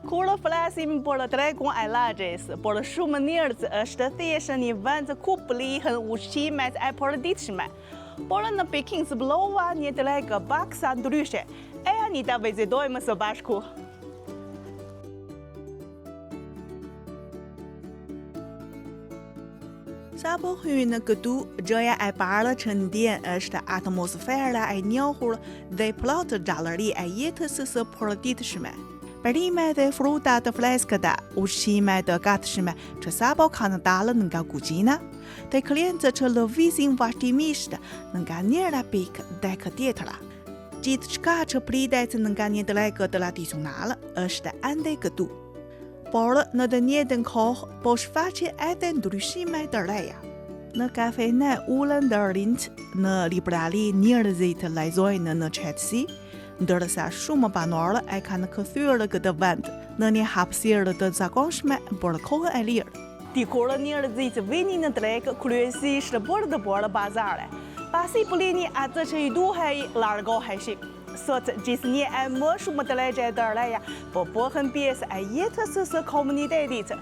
Kur flasim për tregun e lagjes, për shumë njerëz është thjesht një vend ku blihen ushqimet e përditshme. Por në Pekin zbulova një treg paksa ndryshe. Ejani ta vizitojmë së bashku. Sapo hyn këtu, gjëja e parë që ndjen është atmosfera e njohur dhe plot gjallëri e jetës së përditshme. Perime dhe fruta të freskëta, ushqime të gatshme që sapo kanë dalë nga kuzhina, dhe klientë që lëvizin vazhdimisht nga njëra pikë tek tjetra. Gjithçka që pritet nga një treg tradicional është ende këtu. Por në të njëjtën kohë po shfaqen edhe ndryshime të reja. Në kafene ulen të rinjtë, në librari njerëzit lexojnë në qetësi, ndërsa shumë banorë e kanë kthyer këtë vend në një hapësirë të zakonshme për kohën e lirë. Dikur njerëzit vinin në treg kryesisht për të bërë pazare. Pasi blinin atë që i duhej, largoheshin. Sot gjithnjë e më shumë tregje të reja po bëhen pjesë e jetës së komunitetit.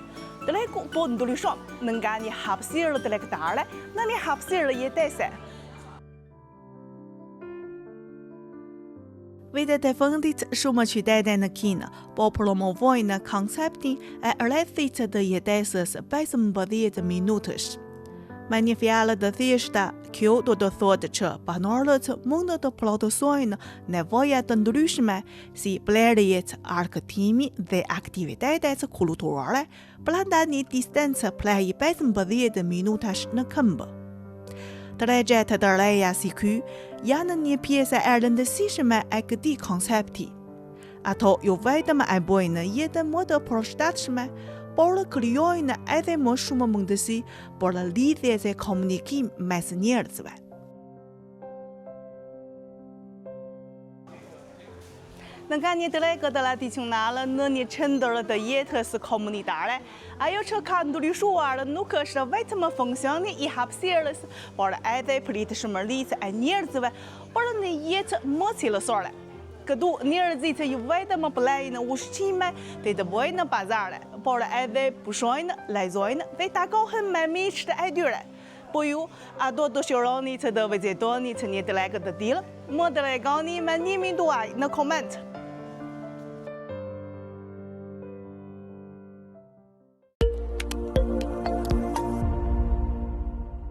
Tregu po ndryshon nga një hapësirë tregtare në një hapësirë jetese. Vitet e fundit, shumë qytete në Kinë po promovojnë konceptin e rrethit të jetesës 15 minutësh. Me një fjalë të thjeshtë, kjo do të thotë që banorët mund të plotësojnë nevoja të ndryshme si blerjet, argëtimi dhe aktivitetet kulturore brenda një distance prej 15 minutash në këmbë. Tregjet të reja si ky janë një pjesë e rëndësishme e këtij koncepti. Ato jo vetëm e bëjnë jetën më të përshtatshme, por krijojnë edhe më shumë mundësi për lidhje dhe komunikim mes njerëzve. Nga një treg tradicional në një qendër të jetës komunitare, ajo që ka ndryshuar nuk është vetëm funksioni i hapësirës, por edhe pritshmëritë e njerëzve për një jetë më cilësore. Këtu njerëzit jo vetëm blejnë ushqime dhe të bëjnë pazare, por edhe pushojnë, lexojnë dhe takohen me miqtë e tyre. Po ju, a do dëshironi të vizitoni një treg të tillë? Më tregoni mendimin tuaj në koment.